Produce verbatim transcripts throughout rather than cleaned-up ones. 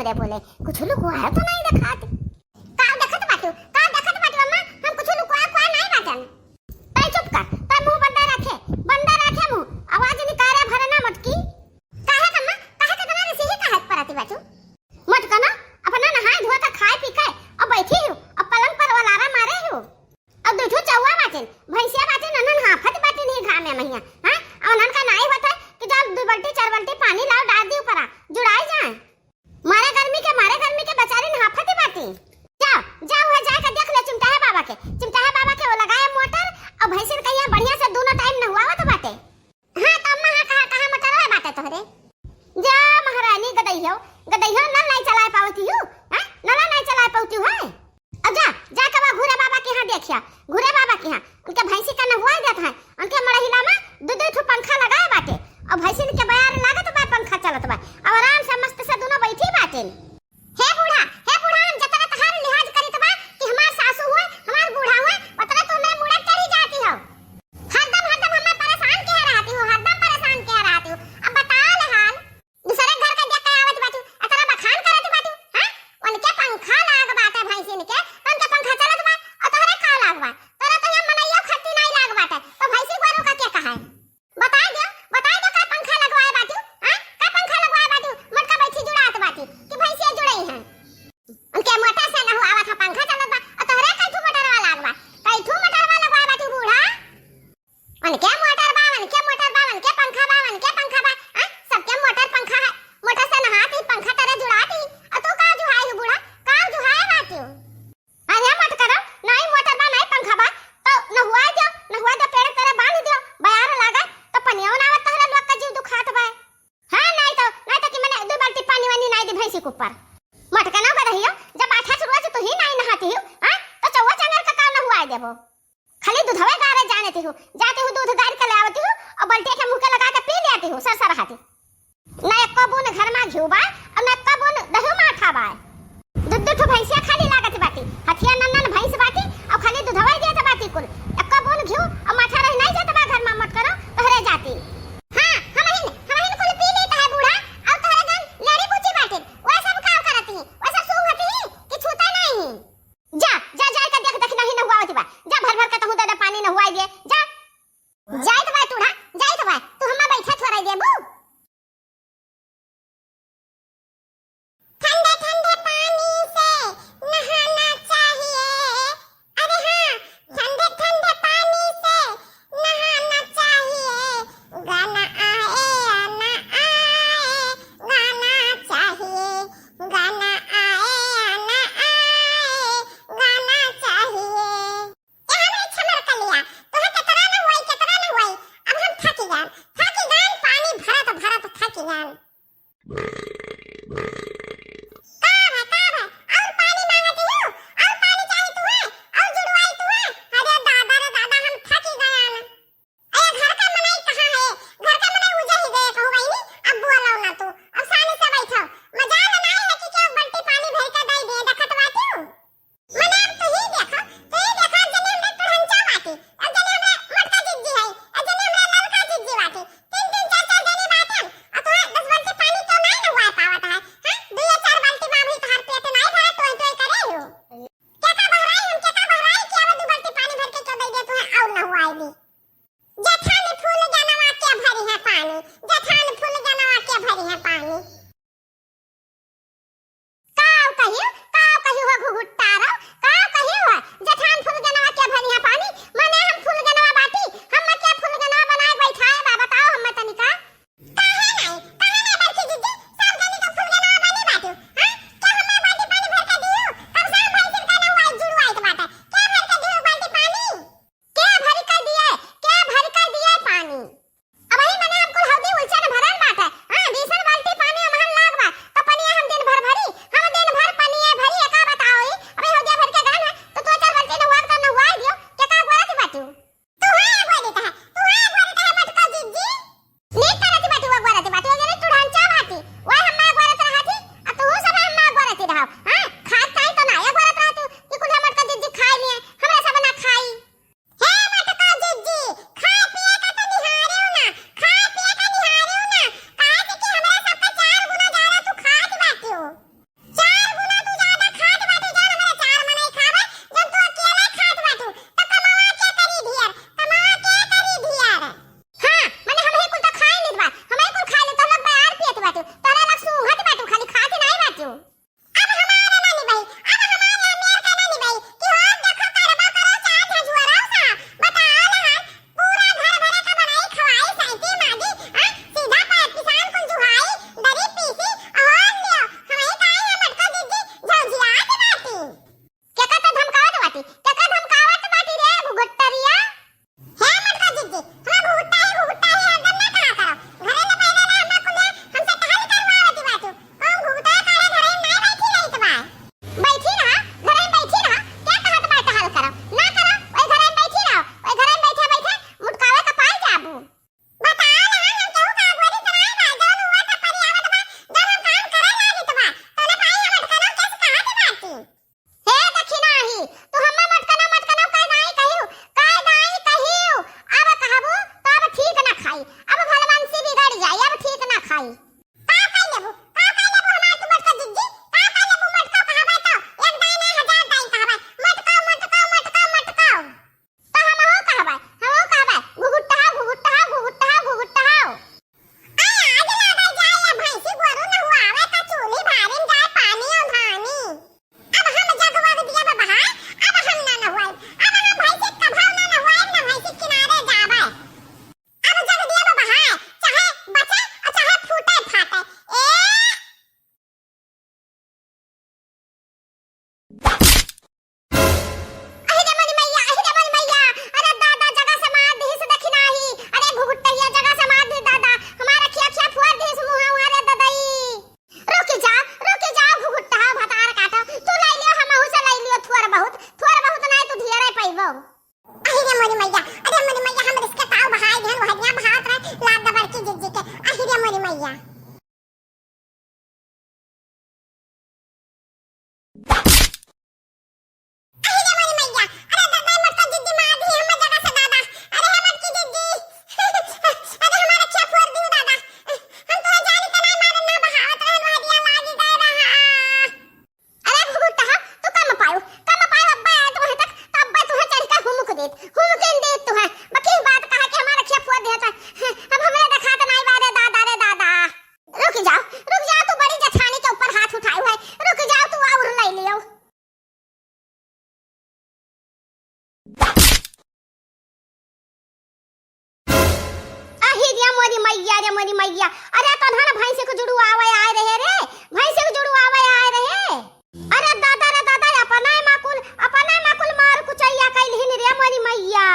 ए बोले, कुछ लुकुआ है तो नहीं देखात। का देखत बाटू, का देखत बाटू अम्मा? हम कुछ लुकुआ कुआ नहीं बाटन। तै चुप कर, तै मुंह बंदा रखे, बंदा रखे मुंह। आवाज निकाले भरे ना मोटकी। काहे कम्मा, काहे के तना रिसिही काहे परती बाटू? मोटकनो, अपना नहाए धोए के खाए पी के अब बैठी हूँ, अब पलंग पर वलारा मारे हूँ। अब दू ठो चौवा बाटिन, भैंसिया बाटिन, अनन हाफत बाटिन ही घामे महिया, हाँ? अब उन्हन का नाई होत है कि जाओ दू बाल्टी चार बाल्टी पानी लाओ, डाल दी ऊपरा, जुड़ाई जाए। मारे गर्मी के, मारे गर्मी के बेचारी नहाफत बाटी। जाओ, जाओ, वह जाए के देख ले चिमटाहे बाबा के, चिमटाहे बाबा के वो लगाए मोटर, और भैंसिन कहिया बढ़िया से दोनों टाइम नहुआवत बाटे। हाँ, तो अम्मा, हाँ, कहाँ, कहाँ मोटरवा बाटे तोहरे? जा महारानी गदई हो, गदई हो, नल नहीं चलाए पावती हूँ, हाँ? नला नहीं चलाए पावती हूँ, है? अब जा, जा के वह घूरे बाबा के यहाँ देखिया, घूरे बाबा के यहाँ, उनके भैंसी का नहुआ देत है, उनके मड़हिला में दू दू ठो पंखा लगाए बाटे, और भैंसी के बयार लागत बा, पंखा चलत बा, और आराम से मस्त से दोनों बैठी बाटे। हे बूढ़ा, हे बूढ़ा, हम जतरा तहार लिहाज करीत बा कि हमार सासू हुए, हमार बूढ़ा हुए, उतरा तू हमरे मुड़ा चढ़ी जाती हो। हरदम, हरदम हमें परेशान किया रहती हो, हरदम परेशान किया रहती हो। अब बताओ ले हाल, दूसरे घर का देख के आवत बाटू, अतरा बखान करत बाटू, हैं? उनके पंखा लाग बाटे भैंसिन के, तो उनके पंखा चलत बा, और तोहरे का लाग बा? तोरा तो यहाँ मनइयो खत्ती नहीं लाग बाटे, तो भैंसी गोरू का के कहा है? बताई दो, बताई दो, का पंखा लगवाए बाटू? हाँ? का पंखा लगवाए बाटू? मोटका बैठी जुड़ात बाटी कि भैंसिया जुड़ई हैं। उनके मोटर से नहुआवत है, पंखा चलत बा, और तोहरे कई ठू मोटरवा लाग बा, कई ठू मोटरवा लगवाए बाटू बूढ़ा। उनके मोटर बा, उनके मोटर बा, उनके पंखा बा, उनके पंखा बा, हाँ? सबके मोटर पंखा है, मोटर से नहाती, पंखा तरे जुड़ाती, और तू का जुहाई हो बूढ़ा? का जुहाए बाटू? अरे मत करो, नाई मोटर बा, नाई पंखा बा, तो नहुआ दो, नहुआ दो, पेड़ तरे बांध दो, बयार लागे, तो पनिया ना आवत तोहरे लोग का जीव दुखात बा। हाँ, नाई तो, नाई तो कि मने दो बाल्टी पानी वानी नाई दी भैंसी के ऊपर। मटका ना बदहियो, जब आठ आठ रोज तू ही नाई नहाती हो, हाँ, तो चौवा चंगर का काम नहुआ देबो। खाली दूधवे गारे जाने ती हो, जाती हो दूध गार के ले आवती हो, और बल्टी के मुंह के लगा के पी लेती हो, सर सर हाथी। ना एको बून घर मा घिउ बा, और ना एको बून दही माठा बा। दू दू ठो भैंसिया खाली लागत बाटी, हथिया नन्नन भैंस बाटी, और खाली दूधवा ही देत बाटी कुल। एको बून घिउ और माठा रह नहीं जात बा घर मा, मत करो, तोहरे जाती। हाँ, हमहिन, हमहिन कुल पी लेत है बूढ़ा, और तोहरे जन लेड़ी बूची बाटी, वह सब का करती, वह सब सूंघती कि छूता नहीं। जा, जा, जा के देख, देख, नहीं नहुआवत बा। जा, भर भर के तहूँ दे दे पानी, नहुआई दे। जा। जाइत बा टूढ़ा, जाइत बा। तू हम्मा बैठा थोड़ा देबू। ठंडे ठंडे पानी से नहाना चाहिए। अरे हाँ, ठंडे ठंडे पानी से नहाना चाहिए। गाना आए या ना आए, गाना चाहिए। गाना आए या ना आए, गाना चाहिए। ए हमरे छमर कलिया, तोहे केतना न हुआई, केतना न हुआई, अब हम थकी गन, थकी गन, पानी भरत भरत थकी गन। का भा, का भा, और पानी मांगती हूँ, और पानी चाही तुहे, और जुड़वाई तुहे। अरे दादा रे दादा, हम थकी गन। अरे घर का मनई कहाँ है? घर का मनई उजे ही गए कहू बहिनी, अब बोलो ना तू, अब शांति से बैठो। मजाल नाई है कि केहू बल्टी पानी भर के दे दे, देखत बाटू। मने अब तू ही देखा, तू ही देखा, जने हमरे टुढ़ंचा बाटी, अब जने हमरे मोटका जिज्जी है, अब जने हमरे ललका जिज्जी बाटी। तीन तीन चार चार जने बाटन, अब तोहे दस बाल्टी पानी क्यों नाई नहुआ पावत है? हाँ? दू या चार बाल्टी मा भी तोहार पेट नाई भरा, टोय टोय करे हो। केका बहराई हम, केका बहराई कि अब दू बाल्टी पानी भर के क्यों दे दे तोहे और नहुआई दी। जठान फूल गनवा के भरी है पानी, जठान फूल गनवा के भरी है पानी। काव कहियो, काव कहियो हो घुघुट्टारो, काव कहियो हो? जठान फूल गनवा के भरी है पानी, मने हम फूल गनवा बाटी, हम के फूल गनवा बनाए बैठाए बा, बताओ हम्मे तनिका। काहे नाई, काहे नाई बड़की जिज्जी, सब जनी तो फूल गनवा बनी बाटी, हाँ? क्या हम्मे बाल्टी पानी भर के दियो? कम से कम भैंसिन का नहुआई जुड़वाई के बाटे, क्या भर के दियो बाल्टी पानी? के भरी कर दिए, के भरी कर दिए पानी। अबही मने हमको हौदी उलचन भरल बाटे। मोरी मैया, अरे तोन्हन भैंसी को जुड़वावे आए रहे रे, भैंसी को जुड़वावे आए रहे। अरे दादा रे दादा, अपने माकुल, अपने माकुल मार कुचैया कैलहिन रे मोरी मैया।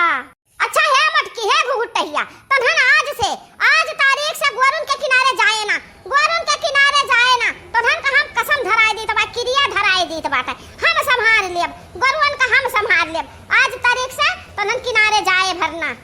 अच्छा हे मटकी, हे घुघुटहिया, तोन्हन आज से, आज तारीख से गोरुन के किनारे जाए ना, गोरुन के किनारे जाए ना। तोन्हन का हम कसम धराए दीत बा, किरिया धराए दीत बाटे, हम संभार लेब, गोरुअन का हम संभार लेब। आज तारीख से तोन्हन किनारे जाए भरना।